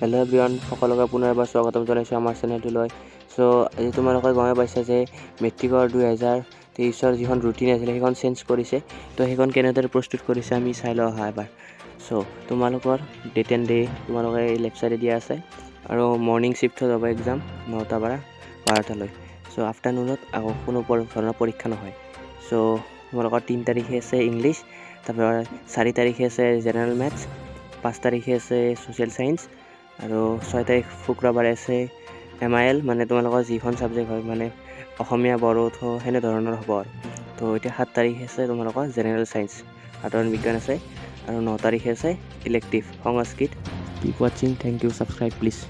Hello' everyone, সকলোকে পুনৰ এবাৰ স্বাগতম জনাইছোঁ আমাৰ চেনেলটোলৈ। চ' আজি তোমালোকে গমেই পাইছা যে মেট্ৰিকৰ 2023ৰ যিখন ৰুটিন আছিলে, সেইখন চেঞ্জ কৰিছে। তো সেইখন কেনেদৰে প্ৰস্তুত কৰিছে, আমি চাই লওঁ অহা এবাৰ। চ' তোমালোকৰ ডেট এণ্ড ডে তোমালোকে এই লেফ্ট চাইডে দিয়া আছে আৰু মৰ্ণিং শ্বিফ্টত হ'ব এক্সাম 9টাৰ পৰা 12টালৈ। চ' আফটাৰনুনত আকৌ কোনো ধৰণৰ পৰীক্ষা নহয়। চ' তোমালোকৰ 3 তাৰিখে আছে ইংলিছ, তাৰপৰা 4 তাৰিখে আছে জেনেৰেল মেথছ, 5 তাৰিখে আছে ছ'চিয়েল ছায়েন্স আৰু 6 তাৰিখ শুক্ৰবাৰে আছে এমআইএল, মানে তোমালোকৰ যিখন ছাবজেক্ট হয়, মানে অসমীয়া, বড়ো, সেনেধৰণৰ হ'ব। আৰু তো এতিয়া 7 তাৰিখে আছে তোমালোকৰ জেনেৰেল ছায়েন্স, সাধাৰণ বিজ্ঞান আছে আৰু 9 তাৰিখে আছে elective Sanskrit. Keep watching, thank you, subscribe please.